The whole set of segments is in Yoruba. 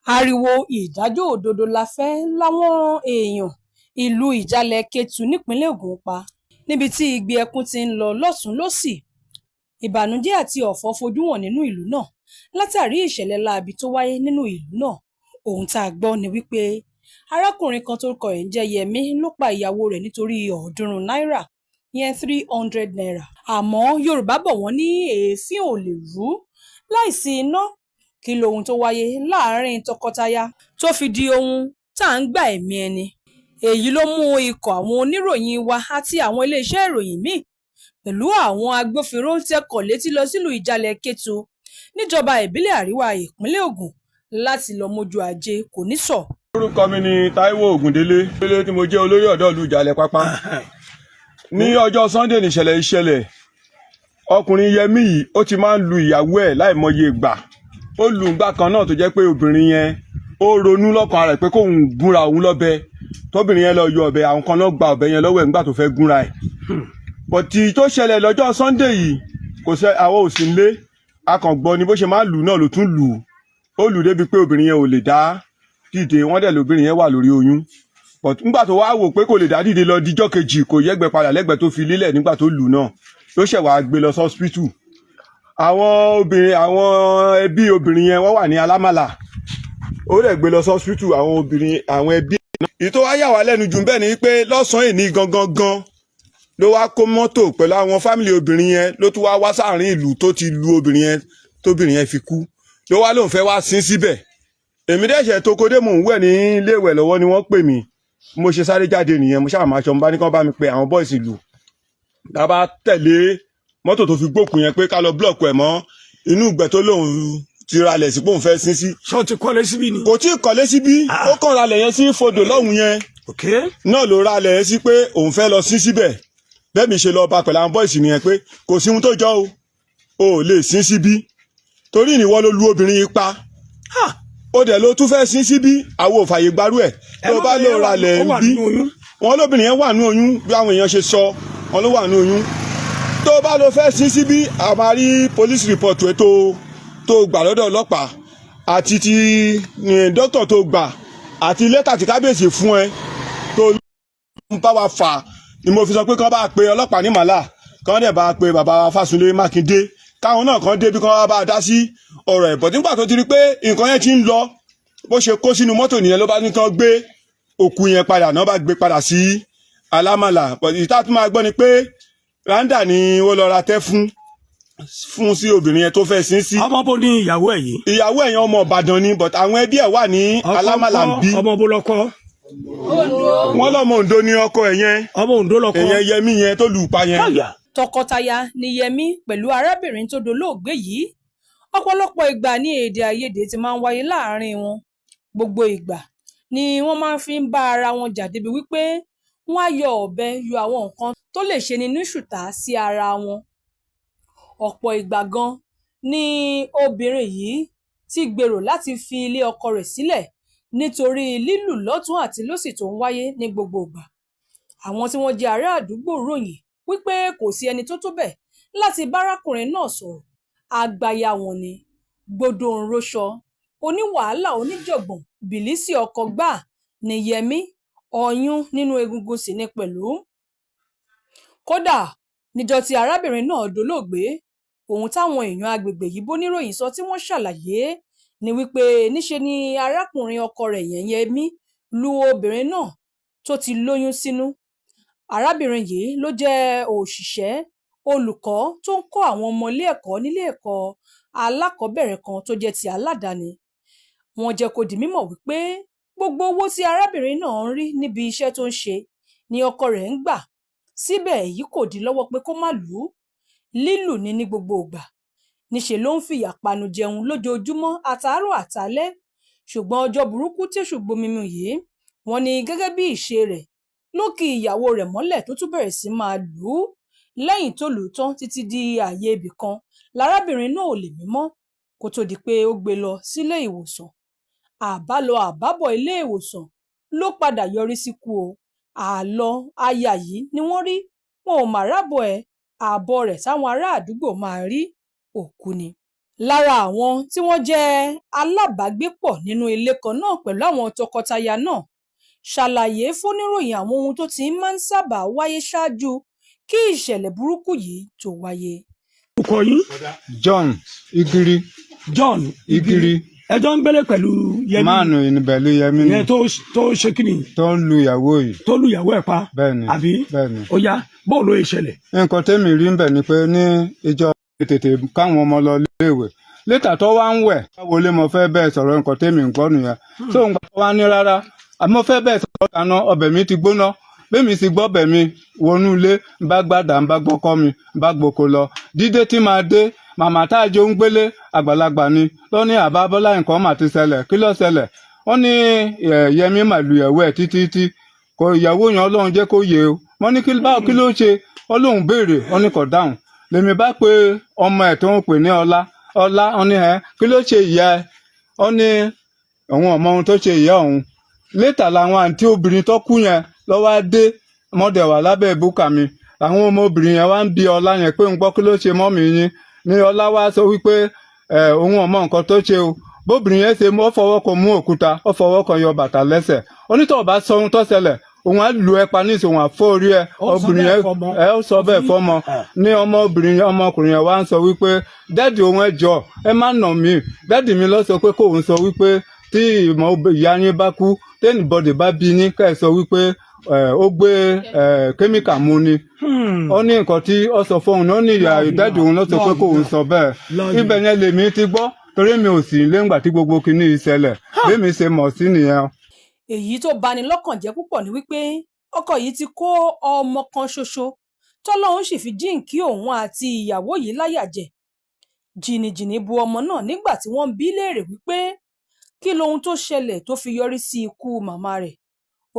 Ariwo ìdájọ́ òdodo la fẹ́ láwọn èèyàn ìlú Ìjàlẹ̀ Kẹ́tù nípìnlẹ̀ Ogun pa, níbi tí igbe ẹkún ti ń lọ lọ́tùn-ún lósì. Ìbànújẹ́ àti ọ̀fọ̀ fojú hàn nínú ìlú náà látàrí ìṣẹ̀lẹ̀ láabi tó wáyé nínú ìlú náà. Ohun tá a gbọ́ ni wípé arákùnrin kan tórúkọ ẹ̀ ń jẹ́ Yẹmi ló pa ìyàwó rẹ̀ nítorí 300 náírà, ìyẹn ₦300. Àmọ́ Yorùbá bọ̀ wọ́n ní èéfín ò lè rú láìsí iná. Kí lohun tó wáyé láàrin tọkọtaya tó fi di ohun tá à ń gba ẹ̀mí ẹni? Èyí ló mú ikọ̀ àwọn oníròyìn wa àti àwọn iléeṣẹ́ ìròyìn míì pẹ̀lú àwọn agbófinró tẹkọ̀ létí lọ sílùú Ìjàlẹ̀ Kẹ́tù níjọba ìbílẹ̀ Àríwá ìpínlẹ̀ Ògùn láti lọ́ọ́ mójú ajé kò ní sọ. Orúkọ mi ni Táíwò Ògúndélé délé tí mo jẹ́ olórí ọ̀dọ́ ìlú Ìjàlẹ̀ Pápá. Ní ọjọ́ Sunday nìṣẹ̀lẹ̀ ìṣẹ̀lẹ̀. Ọkùnrin Yẹmí yìí, ó ti máa ń lu ìyàwó ẹ̀ láìmọye ìgbà. Ó lu ìgbà kan náà tó jẹ́ pé obìnrin yẹn, ó ronú lọ́kàn rẹ̀ pé kóun gúnra òun lọ́bẹ. Tóbìnrin yẹn lọ yọ ọ̀bẹ, àwọn kan náà gba ọ̀bẹ yẹn lọ́wọ́ ẹ̀ nígbà tó fẹ́ gúnra ẹ̀. But tó ṣẹlẹ̀ lọ́jọ́ Sunday yìí, kò sẹ́ àwọn ò sí nílé, a kàn gbọ́ ni. Bó ṣe máa lù náà ló tún lù ú. Ó lù débi pé obìnrin yẹn ò lè dá dìde. Wọ́n dẹ̀ lóbìnrin yẹn wà lórí oyún, but nígbà tó wá wò pé kò lè dá dìde lọ díjọ́ kejì, kò yẹ́gbẹ́ padà lẹ́gbẹ̀ẹ́ tó fi lílẹ̀ nígbà tó lù náà, ló ṣẹ̀ wá gbé lọ sọ́spítù. Àwọn obìnrin, àwọn ẹbí obìnrin yẹn, wọ́n wà ní Alámàlà. Ó dẹ̀ gbé lọ sọ́spítù, àwọn obìnrin, àwọn ẹbí. Èyí tó wá yà wá lẹ́nu jù bẹ́ẹ̀ ni pé lọ́sàn-án èní gangan gan ló wá kó mọ́tò pẹ̀lú àwọn family obìnrin yẹn, ló tún wá wá sáàrin ìlú tó ti lu obìnrin yẹn tóbìnrin yẹn fi kú, ló wá lóun fẹ́ wá sin síbẹ̀. Èmi dẹ́sẹ̀ tó kó dé, mò ń wẹ̀ ní ilé ìwẹ̀ lọ́wọ́ ni wọ́n pè mí. Mo ṣe sáré jáde nìyẹn. Mo ṣáà máa ṣọ, mo bá ní kán bá mi pe àwọn boys ìlú, dábàá tẹ̀lé mọ́tò tó fi gbókùn yẹn pé ká lọ block ẹ̀ mọ́ inú ìgbẹ́ tó lóun ti ralẹ̀ sí pé òun fẹ́ sin sí. Ṣé o ti kọ́lé síbí ni? Kò tí ì kọ́lé síbí. Ó kàn ralẹ̀ yẹn sí fodò lọ́hùn yẹn náà ló ralẹ̀ yẹn sí pé òun fẹ́ lọ sin síbẹ̀. Bẹ́ẹ̀ mi ṣe lọ bá pẹ̀lú àwọn boys nìyẹn pé kò sí ohun tó jọ o, ò lè sin síbí torí ìníwọ́ ló lu obìnrin yìí pa, ó dẹ̀ ló tún fẹ́ sin síbí. Àwọn ò fàyè gbarú ẹ̀. Tó bá lò ralẹ̀ ń bí, wọn lóbìnrin yẹn wà ní oyún. Bí àwọn èèyàn ṣe sọ, wọn ló wà ní oyún. Tó bá lọ fẹ́ sin síbí, a máa rí police report ẹ tó gbà lọ́dọ̀ ọlọ́pàá àti ti dókítà tó gbà àti lẹ́tà tí kábíyèsí fún ẹ tó ń bá wa fà. Ni mo fi sọ pé kán bá pe ọlọ́pàá ní màlá, kán dẹ̀ bá pe bàbá wa Fásunlé Mákindé, káwọn náà kàn débi, kán wá bá a dá sí ọ̀rọ̀ ẹ̀. Bọ̀ nígbà tó ti rí pé nǹkan yẹn ti ń lọ, bó ṣe kó sínú mọ́tò nìyẹn, ló bá ní kán gbé òkú yẹn padà náà, bá gbé padà sí Alámàlà. Ìta tó máa gbọ́ ni pé randa ni ó lọ ra tẹ́ fún sí obìnrin yẹn tó fẹ́ sin sí. Ọmọ bo ni ìyàwó ẹ̀ yìí? Ìyàwó ẹ̀ yẹn, ọmọ Ìbàdàn ni, but àwọn ẹbí ẹ̀ wà ní Alámàlà ń bí. Ọmọ bo lọkọ? Wọ́n lọ́mọ Oǹdó ni ọkọ ẹ̀ yẹn. Ọmọ Oǹdó lọkọ. Ẹ̀yẹn Yẹmí yẹn tó lù pa yẹn. Tọkọtaya ni Yẹmi pẹ̀lú arábìnrin tó dolóògbé yìí. Ọ̀pọ̀lọpọ̀ ìgbà ní èdè àìyedè ti máa ń wáyé láàrin wọn. Gbogbo ìgbà ni wọ́n máa fi ń bá ara wọn jà débi wípé wọ́n á yọ ọ̀bẹ, yọ àwọn nǹkan tó lè ṣeni ní ṣùtá sí ara wọn. Ọ̀pọ̀ ìgbà gan-an ni obìnrin yìí ti gbèrò láti fi ilé ọkọ rẹ̀ sílẹ̀ nítorí lílù lọ́tùn-ún àti lósì tó ń wáyé ní gbogbo ìgbà. Àwọn tí wọ́n jẹ́ ará àdúgbò ròyìn wípé kò sí ẹni tó tó bẹ́ẹ̀ láti bá arákùnrin náà sọ̀rọ̀. Àgbáyà wọn ni gbọdọ̀nrọ̀ṣọ́, oníwàhálà, oníjàngbọ̀n, bílíìsì ọkọ̀ gbáà ní Yẹmi, ọyún nínú egungun sì ní pẹ̀lú. Kódà níjọ́ tí arábìnrin náà dolóògbé, ohun táwọn èèyàn àgbègbè yìí bọ́níròyìn sọ tí wọ́n ṣàlàyé ni wípé níṣe ni arákùnrin ọkọ rẹ̀ yẹn, Yẹmi, lu obìnrin náà tó ti lóyún sínú. Arábìnrin yìí ló jẹ́ òṣìṣẹ́ olùkọ́ tó ń kọ́ àwọn ọmọ ilé ẹ̀kọ́ nílé ẹ̀kọ́ alákọ̀ọ́bẹ̀rẹ̀ kan tó jẹ́ ti aládàáni. Wọ́n jẹ́ kó di mímọ̀ wípé gbogbo owó tí arábìnrin náà ń rí níbi iṣẹ́ tó ń ṣe ni ọkọ rẹ̀ ń gbà. Síbẹ̀, èyí kò dí lọ́wọ́ pé kó má lù ú. Lílù ní ní gbogbo ìgbà. Níṣe ló ń fìyà panu jẹun lójoojúmọ́, àtàárọ̀ àtalẹ́. Ṣùgbọ́n ọjọ́ burúkú tèṣù gbomi mu yìí, wọ́n ní gẹ́gẹ́ bí ìṣe rẹ̀, ló ki ìyàwó rẹ̀ mọ́lẹ̀ tó tún bẹ̀rẹ̀ sí máa lù ú. Lẹ́yìn tó lù ú tán títí di ààyè ibì kan, lárábìnrin náà ò lè mí mọ́ kó tóó di pé ó gbé e lọ sílé ìwòsàn. Àbálọ àbábọ̀ ilé ìwòsàn ló padà yọrí síkú o. Àlọ aya yìí ni wọ́n rí, wọn ò mà rábọ̀ ẹ̀. Ààbọ̀ rẹ̀ táwọn ará àdúgbò máa rí, òkú ni. Lára àwọn tí wọ́n jẹ́ alábàágbépọ̀ nínú ilé kan náà pẹ̀lú àwọn tọkọtaya náà ṣàlàyé fọ́níròyìn àwọn ohun tó ti máa ń sábà wáyé ṣáájú kí ìṣẹ̀lẹ̀ burúkú yìí tó wáyé. Orúkọ yín? John Igiri. John Igiri. Ẹ jọ ń gbélé pẹ̀lú Yẹmí? Máàlù pẹ̀lú Yẹmí ni. Ìyẹn tó ṣe kí ni? Tó ń lu ìyàwó yìí. Tó lu ìyàwó ẹ̀ pa? Bẹ́ẹ̀ni. Àbí? Bẹ́ẹ̀ni. Ó yá, bóò ló ṣẹlẹ̀? Nǹkan tẹ́mi rí ń bẹ̀ ni pé ní ìjọ tètè káwọn ọmọ lọ léèwé, later tó wá ń wẹ̀, báwo lé mo fẹ́ bẹ́ẹ̀ sọ̀rọ̀, nǹkan tẹ́mi ń gbọ́ nìyẹn. Tó ń gbà wá ní rárá, àmọ́ fẹ́ bẹ́ẹ̀ sọ̀rọ̀ kaná, ọbẹ̀ mi ti gbóná. Bẹ́ẹ̀mi sì gbọ́ bẹ̀ mi wọnú ilé, ń bá gbàdá, ń bá gbọ́kọ́ mi, ń bá gboko lọ. Dídé tí máa dé, màmá tá a jọ ń gbélé, àgbàlagbà ni, ló ní àbá Bọ́lá, nǹkan mà ti ṣẹlẹ̀. Kí ló ṣẹlẹ̀? Wọ́n ní Yẹmí mà lu ìyàwó ẹ̀ títí tí kò ìyàwó yẹn, Ọlọ́run jẹ́ kó yé o. Wọ́n ní kí báwo, kí ló ṣe? Ọlọ́run béèrè, wọ́n ní kò dáhùn. Lèmi bá pe ọmọ ẹ̀ tó ń pè ní Ọlá. Ọlá, wọ́n ní ẹ kí ló ṣe ìyá ẹ? Wọ́n ní òun ọmọ ohun tó ṣe ìyá òun. Later làwọn àǹtí obìnrin tó kú yẹn lọ́wọ́ á dé mọ́dẹ̀ wà lábẹ́ ìbúkà mi. Àwọn ọmọbìnrin yẹn wá ń bi Ọlá yẹn pé ń gbọ́, kí ló ṣe mummy yín? Ní Ọlá wá sọ wípé ẹ òun ọmọ nǹkan tó ṣe o. Bóbìnrin yẹn ṣe ó fọwọ́ kan mú òkúta, ó fọwọ́ kan yọ bàtà lẹ́sẹ̀. Onítọ̀ bá sọ ohun tó ṣẹlẹ̀, òun á lu ẹ pa ní ìsìn, òun á fọ́ orí ẹ. Ó sọ Obìnrin bẹ́ẹ̀ yẹn fọ́mọ. Ẹ ó sọ bẹ́ẹ̀ fọ́mọ. Ní ọmọbìnrin yẹn, ọmọkùnrin yẹn wá ń sọ wípé daddy òun, ẹ jọ̀ọ́, ẹ má nà mí. Daddy mi lọ sọ pé kóun sọ wípé tí ìmọ̀ ìyá yín bá kú, tí anybody bá bí yín, ká ẹ sọ wípé ó gbé chemical mu ni. Ó ní nǹkan tí ó sọ fóun, ó ní ìyá daddy òun ló sọ pé kóun sọ bẹ́ẹ̀. Ibẹ̀ yẹn lèmi ti gbọ́, torí mi ò sí lẹ́ngbà tí gbogbo kinní yìí ṣẹlẹ̀. Bẹ́ẹ̀ mi ṣe mọ̀ sí nìyẹn. Èyí tó bani lọ́kàn jẹ́ púpọ̀ ni wípé ọkọ yìí ti kó ọmọ kan ṣoṣo tọ́lọ́run sì fi jíǹkí òun àti ìyàwó yìí láyà jẹ. Jìnnìjìnnì bu ọmọ náà nígbà tí wọ́n ń bi í léèrè wípé kí lohun tó ṣẹlẹ̀ tó fi yọrí sí ikú màmá rẹ̀.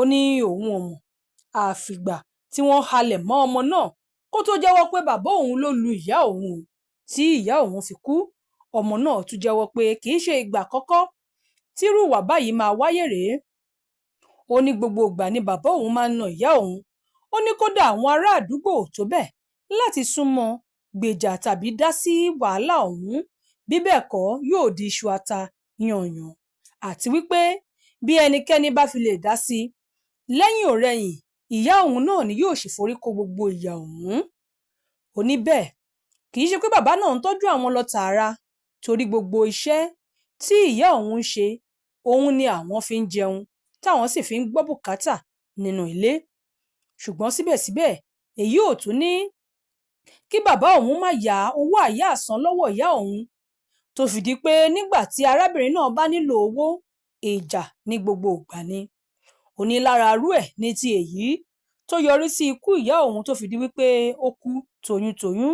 Ó ní òun ò mọ̀, àfìgbà tí wọ́n halẹ̀ mọ́ ọmọ náà kó tó jẹ́wọ́ pé bàbá òun ló lu ìyá òun o tí ìyá òun fi kú. Ọmọ náà tún jẹ́wọ́ pé kì í ṣe ìgbà àkọ́kọ́ tírú ìwà báyìí máa wáyé rèé. Ó ní gbogbo ìgbà ni bàbá òun máa ń na ìyá òun. Ó ní kódà àwọn ará àdúgbò ò tó bẹ́ẹ̀ láti súnmọ́ gbèjà tàbí dá sí wàhálà ọ̀hún, bí bẹ́ẹ̀ kọ́ yóò di iṣu ata yanyan, àti wípé bí ẹnikẹ́ni bá fi lè dá sí i lẹ́yìn-ọ̀-rẹyìn, ìyá òun náà ni yóò sì forí kó gbogbo ìyà ọ̀hún. Ó ní bẹ́ẹ̀ kì í ṣe pé bàbá náà ń tọ́jú àwọn lọ tààrà, torí gbogbo iṣẹ́ tí ìyá òun ń ṣe, òun ni àwọn fi ń jẹun táwọn sì fi ń gbọ́ bùkátà nínú ilé. Ṣùgbọ́n síbẹ̀síbẹ̀, èyí ò tún ní kí bàbá òun má yá owó àyáàsán lọ́wọ́ ìyá òun, tó fi di pé nígbà tí arábìnrin náà bá nílò owó, ìjà ní gbogbo ìgbà ni. Ó ní lára irú ẹ̀ ní ti èyí tó yọrí sí ikú ìyá òun, tó fi di wípé ó kú toyúntoyún.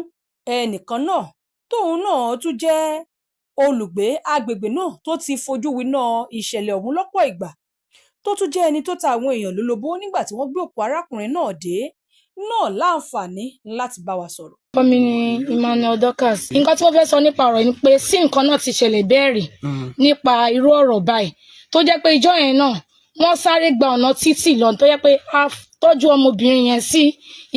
Ẹnìkan náà tóun náà tún jẹ́ olùgbé agbègbè náà tó ti fojú winá ìṣẹ̀lẹ̀ ọ̀hún lọ́pọ̀ ìgbà, tó tún jẹ́ ẹni tó ta àwọn èèyàn lólobó nígbà tí wọ́n gbé òkú arákùnrin náà dé náà láǹfààní láti bá wa sọ̀rọ̀. Orúkọ mi ni Emmanuel Dorcas. Nǹkan tí wọ́n fẹ́ sọ nípa ọ̀rọ̀ yìí ni pé sí nǹkan náà ti ṣẹlẹ̀ bẹ́ẹ̀ rí nípa irú ọ̀rọ̀ báyìí, tó jẹ́ pé ìjọ́ yẹn náà wọ́n sáré gba ọ̀nà títì lọ, tó jẹ́ pé a tọ́jú ọmọbìnrin yẹn sí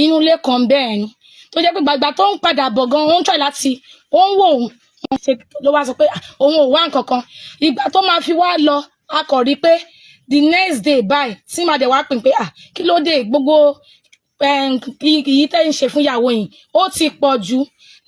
inú ilé kan bẹ́ẹ̀ ni, tó jẹ́ pé gbàgbà tó ń padà bọ̀ gan, ó ń try láti ó ń wò ó ṣe ló wá sọ pé òun ò wá nǹkan kan. Ìgbà tó máa fi wá lọ, a kọ̀ rí pé the next day báyìí tí màá dẹ̀ wá pè pé, ah, kí ló dé? Gbogbo èyí tẹ́ ń ṣe fún ìyàwó yìí, ó ti pọ̀ jù.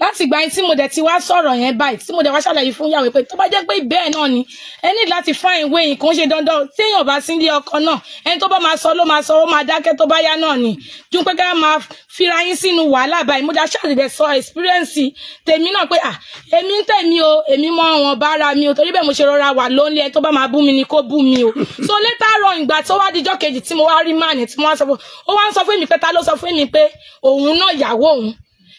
Láti ìgbà yẹn tí mo dẹ̀ ti wá sọ̀rọ̀ yẹn báyìí, tí mo dẹ̀ wá ṣàlàyé fún ìyàwó pé tó bá jẹ́ pé bẹ́ẹ̀ náà ni, ẹ ní láti find way. Kò ń ṣe dandan téèyàn bá sí ilé ọkọ náà, ẹni tó bá máa sọ ló máa sọ, ó máa dákẹ́ tó bá yá náà ni, ju pé ká máa fira yín sínú wàhálà báyìí. Mo dá ṣàlẹ̀ sọ experience tèmi náà pé, ah, èmi ń tèmi o, èmi mọ àwọn bára mi o, torí bẹ́ẹ̀ mo ṣe rọra wà lónìí. Ẹni tó bá máa bú mi ni kó bú mi o. So later on, ìgbà tó wá dijọ́ kejì tí mo wá rí man tí mo wá sọ fún, ó wá ń sọ fún mi pé ta ló sọ fún mi pé òun náà ìyàwó òun,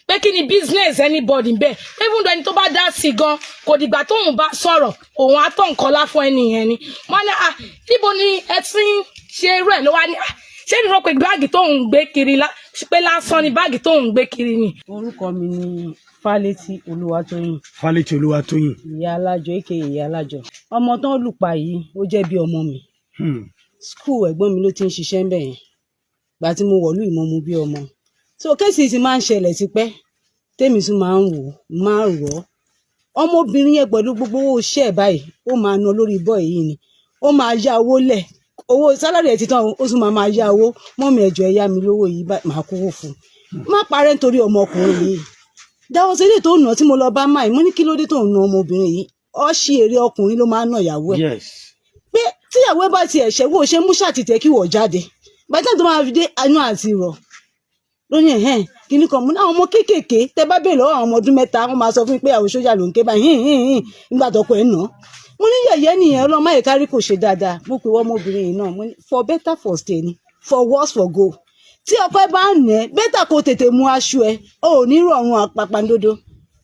pé kí ni business anybody bẹ́ẹ̀? Even though ẹni tó bá dá sí gan, kò dìgbà tóun bá sọ̀rọ̀, òun á tọ̀ nǹkan lá fún ẹni yẹn ni. Wọ́n ní, ah, níbo ni ẹ ti ń ṣe irú ẹ̀? Ló wá ní, ah, ṣé mi rò pé báàgì tóun gbé kiri pé lásán ni báàgì tóun gbé kiri ni. Orúkọ mi ni Fálétí Olúwatóyìn. Fálétí Olúwatóyìn. Ìyá alájọ, aka ìyá alájọ. Ọmọ tán lù pa yìí, ó jẹ́ bí ọmọ mi. School ẹ̀gbọ́n mi ló ti ń ṣiṣẹ́ ń bẹ̀ yẹn. Gbà tí mo wọ̀lú ìmọ̀ mu bí ọmọ, so case ti máa ń ṣẹlẹ̀ tipẹ́, tèmi tún máa ń wò ó, máa ń rọ̀ ọ́. Ọmọbìnrin yẹn pẹ̀lú gbogbo owó iṣẹ́ ẹ̀ báyìí, ó máa ná lórí boy yìí ni. Ó máa yá owó lẹ̀, owó salary ẹ̀ ti tán, ó tún máa yá owó. "Mummy, ẹ jọ̀ọ́, ẹ yá mi lówó yìí báyìí," máa kówó fún un. Má parẹ́ nítorí ọmọkùnrin yìí. Dáwọ́ sílé tó nà tí mo lọ bá máì, mo ní kí ló dé tó ń na ọmọbìnrin yìí? Ọ́ ṣí èrè ọkùnrin ló máa ń nà ìyàwó ẹ̀ pé tíyàwó ẹ bá ti ẹ̀ṣẹ̀ wò ṣe mú ṣàtìtẹ̀ kí wọ̀ jáde bàtà tó máa fi dé inú àti rọ̀ lóyún ẹ̀hẹ́n kìíní kan. Mú ní àwọn ọmọ kéékèèké, tẹ bá béèrè lọ́wọ́ àwọn ọmọ ọdún 3, wọ́n máa sọ fún mi pé àwọn sójà ló ń ké báyìí hìn hìn hìn nígbà tọkọ ẹ̀ nà án. Mo ní yẹ̀yẹ́ nìyẹn, ọlọ́mọ ẹ̀kárí kò ṣe dáadáa. Mo pè wọ́n ọmọbìnrin yìí náà, mo ní for better for stay ni, for worse for go. Tí ọkọ ẹ bá ń nà ẹ́, better kó tètè mú aṣọ ẹ, o ò ní rọrùn àpàpàǹdodo.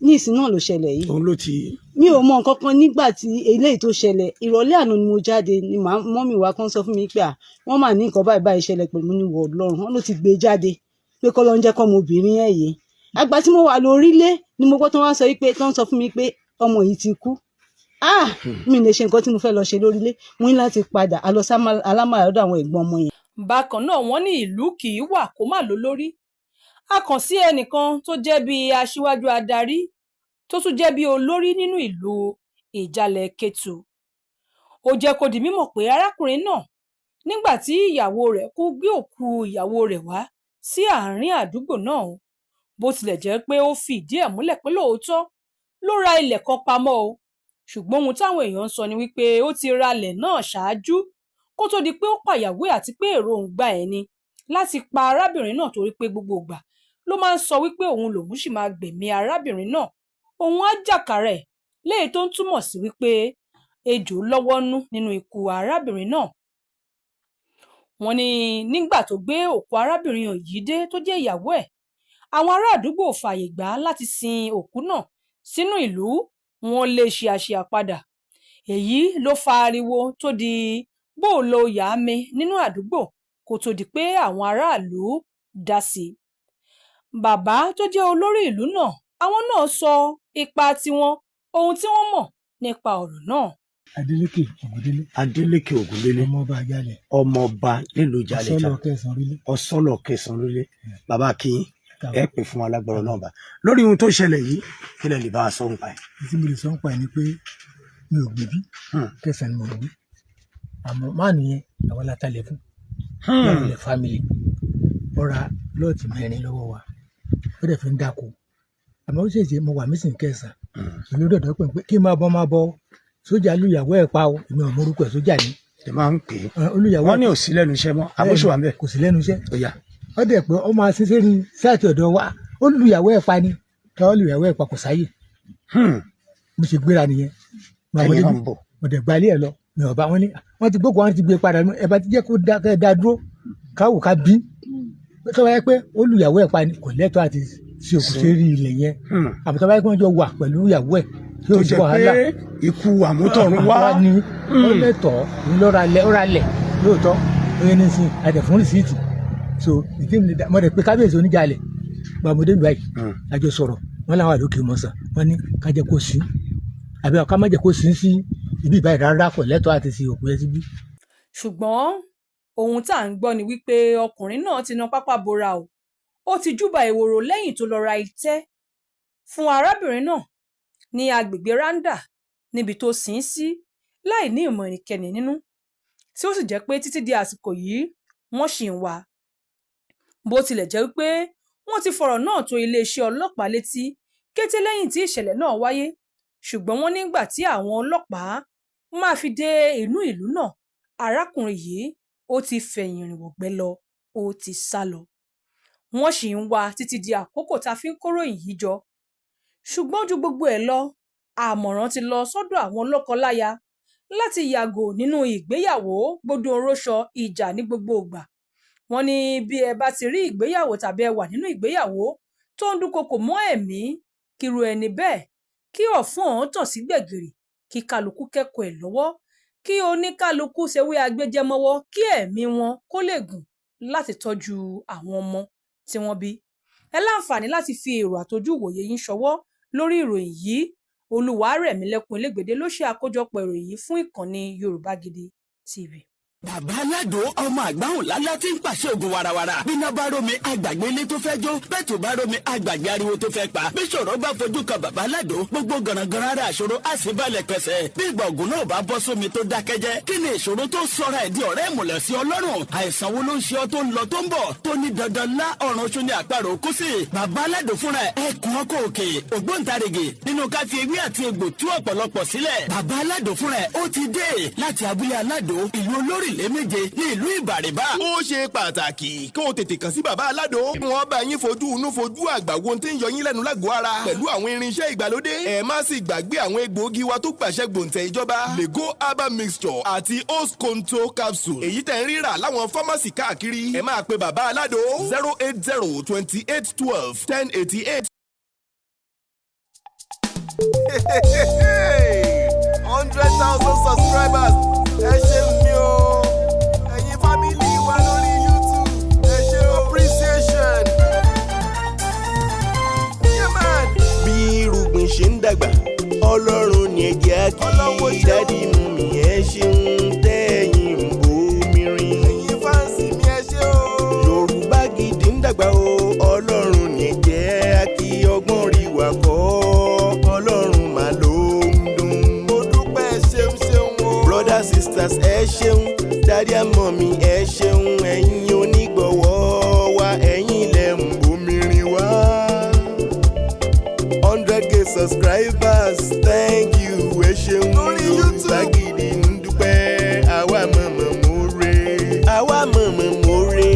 Ní ìsìn náà ló ṣẹlẹ̀ yìí. Òun ló ti. Mi ò mọ nǹkan kan nígbà tí eléyìí tó ṣẹlẹ̀. Ìrọ̀lẹ́ àná ni mo jáde ni mummy wa kan sọ fún mi pé à wọ́n mà ní nǹkan báyìí báyìí ṣẹlẹ̀ pẹ̀lú ní wọ̀ Ọlọ́run. Wọ́n ló ti gbé jáde pé kọ́ ló ń jẹ́ kọ́ ọmọbìnrin ẹ̀ yìí. Àgbà tí mo wà lórílé ni mo gbọ́ tó wá sọ wípé tó ń sọ fún mi pé ọmọ yìí ti kú. Ah, mi lè ṣe nǹkan tí mo fẹ́ lọ ṣe lórílé, mo ní láti padà a lọ sí alámàlà lọ́dọ̀ àwọn ẹ̀gbọ́n ọmọ yẹn. Bákan náà, wọ́n ní ìlú kì í wà kó má lólórí. A kàn sí ẹnìkan tó jẹ́ bíi aṣíwájú adarí, tó tún jẹ́ bíi olórí nínú ìlú Ìjàlẹ̀ Kẹtù. Ó jẹ́ kó di mímọ̀ pé arákùnrin náà, nígbà tí ìyàwó rẹ̀ kú, gbé òkú ìyàwó rẹ̀ wá sí àárín àdúgbò náà. Bó tilẹ̀ jẹ́ pé ó fìdí ẹ̀ múlẹ̀ pé lóòótọ́ ló ra ilẹ̀ kan pamọ́ o, ṣùgbọ́n ohun táwọn èèyàn ń sọ ni wípé ó ti ralẹ̀ náà ṣáájú kó tó di pé ó pàyàwó ẹ̀, àti pé èròǹgbà ẹ̀ ni láti pa arábìnrin náà, torí pé gbogbo ìgbà ló máa ń sọ wípé òun lòun sì máa gbẹ̀mí arábìnrin náà, òun á jàkàrà ẹ̀, léyìí tó ń túmọ̀ sí wípé ejò lọ́wọ́ nú nínú ikú arábìnrin náà. Wọ́n ní nígbà tó gbé òkú arábìnrin yìí dé, tó jẹ́ ìyàwó ẹ̀, àwọn ará àdúgbò ò fààyè gbà á láti sin òkú náà sínú ìlú, wọn lé e ṣíaṣíà padà. Èyí ló fa ariwo tó di bóòlò yàámi nínú àdúgbò kó tóó di pé àwọn aráàlú dá sí i. Bàbá tó jẹ́ olórí ìlú náà, àwọn náà sọ ipa tiwọn, ohun tí wọ́n mọ̀ nípa ọ̀rọ̀ náà. Adeleke Ogundele. Adeleke Ogundele. Ọmọọba Àjàlẹ̀. Ọmọọba nílùú Ìjàlẹ̀. Ọsọlọ kẹsàn orílẹ̀. Ọsọlọ kẹsàn orílẹ̀. Bàbá kìí ẹ pè fún wa lágbára náà bá lórí ohun tó ṣẹlẹ̀ yìí, kí lẹ lè bá a sọ nípa ẹ̀? Tí mo lè sọ nípa ẹ̀ ni pé mi ò gbé bí kẹsàn ni mo gbé, àmọ́ máàlù yẹn àwọn látàlẹ̀ fún lọ́ọ̀lẹ̀ family. Ó ra plot 4 lọ́wọ́ wa, ó dẹ̀ fi ń dáko, àmọ́ ó ṣèṣe mo wà mísìn kẹsàn ìlú dọ̀dọ̀ pé kí n máa bọ́ máa bọ́ sójà lùyàwó ẹ̀ pa o. Èmi ò mọ orúkọ ẹ̀, sójà ni. Ẹ máa ń pè é. Olùyàwó. Wọ́n ní ò sí lẹ́nu iṣẹ́ mọ́, àbóṣù wà ń bẹ̀. Kò sí lẹ́nu iṣẹ́. Ó yá. Ó dẹ̀ pé ó máa ṣiṣẹ́ ní site ọ̀dọ̀ wa. Ó lùyàwó ẹ̀ pa ni, tọ́ lùyàwó ẹ̀ pa, kò sáyè. Mo ṣe gbéra nìyẹn. Ẹ̀yin náà ń bọ̀. Mo dẹ̀ gba ilé ẹ̀ lọ, mi ò bá wọn ní wọ́n ti gbókùn, wọn ti gbé padà. Ẹ bá ti jẹ́ kó dá kẹ́ ẹ dá dúró, káwò ká bí tó bá yẹ pé ó lùyàwó ẹ̀ pa ni, kò lẹ́tọ̀ọ́ àti ṣe òkú sí ilẹ̀ yẹn. Àbí tó bá yẹ kí wọ́n jọ wà pẹ̀lú ìyàwó ẹ̀ tí tó ó jẹ́ wàhálà pé ikú àmútọ̀run wá wá ní ó lẹ́tọ̀ọ́ ní lọ́ra lẹ̀, ó ra lẹ̀ lóòótọ́, ó yẹ ní sin àtẹ̀ fún receipt. So ìdí mi mo dẹ̀ pé kábíyèsí oníjàlẹ̀ gbàmọdé báyìí, àjọ sọ̀rọ̀ wọn làwọn àlókè mọ̀sán, wọn ní ká jẹ́ kó sí àbí ká má jẹ́ kó sí sí ibi ìbáyìí rárá, kò lẹ́tọ̀ọ́ àti sí òkú ẹ síbí. Ṣùgbọ́n ohun tá à ń gbọ́ ni wípé ọkùnrin náà ti na pápá bora o, ó ti júbà ehoro lẹ́yìn tó lọ ra ìtẹ́ fún arábìnrin náà ní agbègbè Randa níbi tó sin ín sí láì ní ìmọ̀ ẹnikẹ́ni nínú, tí ó sì jẹ́ pé títí di àsìkò yìí wọ́n ṣì ń wá a. Bó tilẹ̀ jẹ́ wípé wọ́n ti fọ̀rọ̀ náà tó iléeṣẹ́ ọlọ́pàá létí kété lẹ́yìn tí ìṣẹ̀lẹ̀ náà wáyé, ṣùgbọ́n wọ́n nígbà tí àwọn ọlọ́pàá máa fi dé inú ìlú náà, arákùnrin yìí ó ti fẹ̀yìn rìn wọ̀gbẹ́ lọ, ó ti sá lọ. Wọ́n sì ń wá a títí di àkókò tá a fi ń kóròyìn yìí jọ. Ṣùgbọ́n ju gbogbo ẹ̀ lọ, àmọ̀ràn ti lọ sọ́dọ̀ àwọn lọ́kọ-láya láti yàgò nínú ìgbéyàwó gbódúnróṣọ ìjà ní gbogbo ìgbà. Wọ́n ní bí ẹ bá ti rí ìgbéyàwó tàbí ẹ wà nínú ìgbéyàwó tó ń dúnkookò mọ́ ẹ̀mí kírú ẹni bẹ́ẹ̀, kí ọ̀fun ọ̀hún tàn sí gbẹ̀gìrì, kí kálukú kẹ́kọ̀ọ́ ẹ̀ lọ́wọ́, kí oníkálukú ṣèwé agbéjẹmọ́wọ́, kí ẹ̀mí wọn kó lè gùn láti tọ́jú àwọn ọmọ tí wọ́n bí. Ẹ láǹfààní láti fi èrò àtọjú ìwòye yín ṣọwọ́ lórí ìròyìn yìí. Olúwarẹ̀mílẹ́kùn Elégbèdé ló ṣe àkójọpọ̀ ìròyìn yìí fún ìkànnì Yorùbá Gidi TV. Bàbá Aládò, ọmọ àgbáhùn lálá tí ń pàṣẹ ògùn warawara. Bíná bá rómi, àgbàgbé ilé tó fẹ́ jó. Bẹ́ẹ̀ tó bá rómi, àgbàgbé ariwo tó fẹ́ pa. Bí ṣòro bá fojú kan Bàbá Aládò, gbogbo gànàgànà ara àṣòro á sì balẹ̀ pẹ̀sẹ̀. Bí ìgbà ògùn náà bá bọ́ sómi tó dákẹ́jẹ́, kí ni ìṣòro tó sọra ẹ̀ di ọ̀rẹ́ ìmùlẹ̀ sí Ọlọ́run? Àìsàn wo ló ń ṣe ọ tó ń lọ tó ń bọ̀, tó ní dandan lá ọ̀run oṣù ní àparò kú sí? Bàbá Aládò fúnra ẹ̀ ẹkùn ọkọ̀ òkè, ògbóǹtarìgì nínú ká fi ewé àti egbò tú ọ̀pọ̀lọpọ̀ sílẹ̀. Bàbá Aládò fúnra ẹ̀ ó ti dé láti abúlé Aládò, ìlú olórílẹ̀ méje ní ìlú Ìbàrìbà. Ó ṣe pàtàkì kó o tètè kàn sí Bàbá Aládò. Wọ́n bá yín fojú inú fojú àgbà wo tí ń yọ yín lẹ́nu lágọ̀ọ́ ara pẹ̀lú àwọn irinṣẹ́ ìgbàlódé. Ẹ má sì gbàgbé àwọn egbòogi wa tó gbàṣẹ gbòǹtẹ̀ ìjọba, Lego herbal mixture àti Osconto capsule, èyí tẹ̀ ń rírà láwọn pharmacy káàkiri. Ẹ máa pe Bàbá Aládò 08028121088. 100,000 subscribers, ẹ ṣe mi o. Ẹ̀yin family wa lórí YouTube, ẹ ṣe appreciation. Yeah, man. Bí irúgbìn ṣe ń dàgbà, Ọlọ́run ní ẹ̀jẹ̀ á kí. Daddy, mummy, ẹ ṣeun tẹ́yìn ń bomi rin. Ẹ̀yin fans mi, ẹ ṣe o. Yorùbá Gidi ń dàgbà o, Ọlọ́run ní ẹ̀jẹ̀ á kí. Ọgbọ́n rí wa kọ́, Ọlọ́run mà ló ń dùn. Mo dúpẹ́, ṣeun ṣeun o. Brothers, sisters, ẹ ṣeun. Daddy and mummy, ẹ ṣeun. Ẹ̀yin onígbọ̀wọ́ wa, ẹ̀yin lẹ̀ ń bomi rin wá. 100K subscribers, thank you, ẹ ṣeun. Lórí Yorùbá YouTube. Gidi ń dúpẹ́. Àwa mọ̀mọ̀ mórè, àwa mọ̀mọ̀ mórè,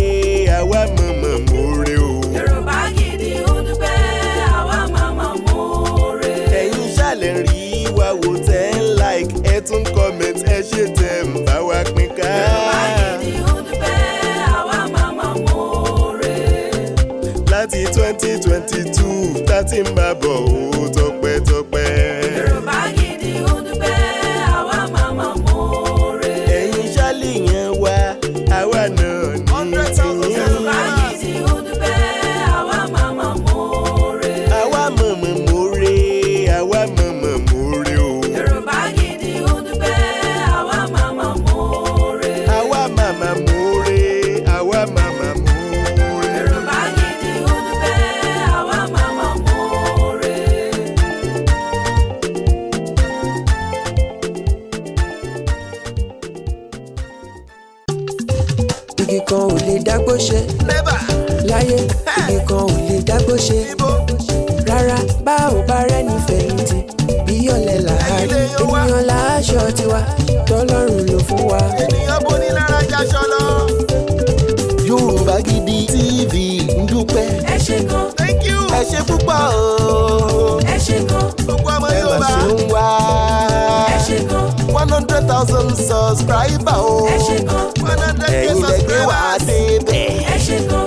àwa mọ̀mọ̀ mórè o. Yorùbá Gidi ń dúpẹ́, àwa máa mọ̀ọ́rẹ́. Ẹ̀yin ṣàlẹ̀ rí wa wò, tẹ́ ń like, ẹ tún comment, ẹ ṣe tẹ́ ń bá wa pín ká. Yorùbá Gidi ń dúpẹ́, àwa máa mọ̀ọ́rẹ́. Láti 2022 tá ti ń bá bọ̀ ó, tọpẹ́tọpẹ́. Yorùbá Gidi ń dúpẹ́, àwa máa mọ̀ọ́rẹ́. Ẹ̀yin ṣàlẹ̀ yẹn wá, àwa náà ní tìyín. Yorùbá Gidi ń dúpẹ́, àwa máa mọ̀ọ́rẹ́. Àwa mọ̀mọ̀ mórè, àwa mọ̀mọ̀ mórè o. Yorùbá Gidi ń dúpẹ́, àwa máa mọ̀ọ́rẹ́. Àwa màmá mórè, àwa màmá mórè. Yorùbá Gidi ń dúpẹ́, àwa máa mọ̀ọ́rẹ́. Igi kan ò lè dágbó ṣe láyé, igi kan ò lè dágbó ṣe rárá. Bá ò bá rẹ́ni fẹ̀yìntì, bí ọ̀lẹ làárí. Ènìyàn láṣọ tiwa tọ́lọ́run ló fún wa. Ènìyàn bóni lára jaṣọ lọ. Yorùbá Gidi TV ń dúpẹ́. Ẹ ṣé gan. Thank you. Ẹ ṣe púpọ̀ o. Ẹ ṣé gan. Gbogbo ọmọ Ẹ mà Yorùbá. ṣe ń wá. Ẹ ṣé gan. 100,000 subscriber o. Ẹ ṣé gan. 100K Ẹ̀yin lẹ gbé wá subscribers. débẹ̀. Ẹ ṣé gan.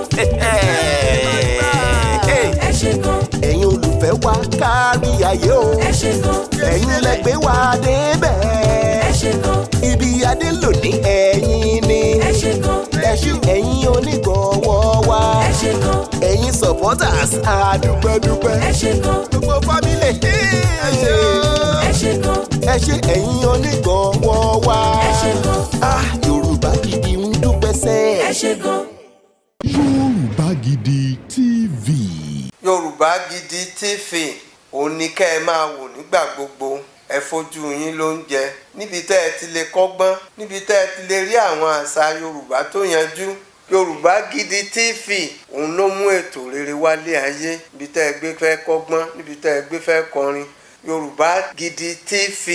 Ẹ ṣé gan. Ẹ̀yin olùfẹ́ wa kárí ayé o. Ẹ ṣé gan. Ẹ̀yin lẹ gbé wá débẹ̀. Ẹ ṣé gan. Ibi adé lónìí, ẹ̀yin ni. Ẹ ṣé gan. Ẹ ṣé, ẹ̀yin onígbọ̀wọ́ wa. Ẹ ṣé gan. Ẹ̀yin supporters, àdúpẹ́dúpẹ́. Ẹ ṣé gan. Gbogbo family, ẹ ṣé o. Ẹ ṣé gan. Ẹ ṣé, ẹ̀yin onígbọ̀wọ́ wa. Ẹ ṣé gan. Ah, Yorùbá Gidi ń dúpẹ́ sẹ́. Ẹ ṣé gan. Yorùbá Gidi TV. Yorùbá Gidi TV, òun ni kẹ́ ẹ máa wò nígbà gbogbo. Ẹ fojú yín ló ń jẹ níbi tẹ́ ẹ ti lè kọ́gbọ́n, níbi tẹ́ ẹ ti lè rí àwọn àṣà Yorùbá tó yanjú. Yorùbá Gidi TV, òun ló mú ètò rere wálé ayé. Níbi tẹ́ ẹ gbé fẹ́ kọ́gbọ́n, níbi tẹ́ ẹ gbé fẹ́ kọrin, Yorùbá Gidi TV,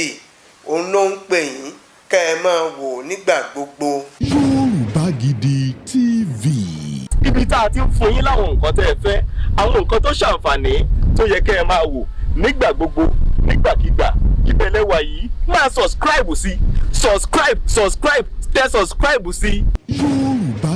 òun ló ń pè yín kẹ́ ẹ máa wò nígbà gbogbo. Yorùbá Gidi TV. Ibi tá a ti ń fún yín láwọn nǹkan tẹ́ ẹ fẹ́, àwọn nǹkan tó ṣàǹfààní tó yẹ kẹ́ ẹ máa wò nígbà gbogbo, nígbàkigbà, ìbẹ̀lẹ̀ wà yìí. Máa subscribe sí, subscribe, subscribe, tẹ subscribe sí. Yorùbá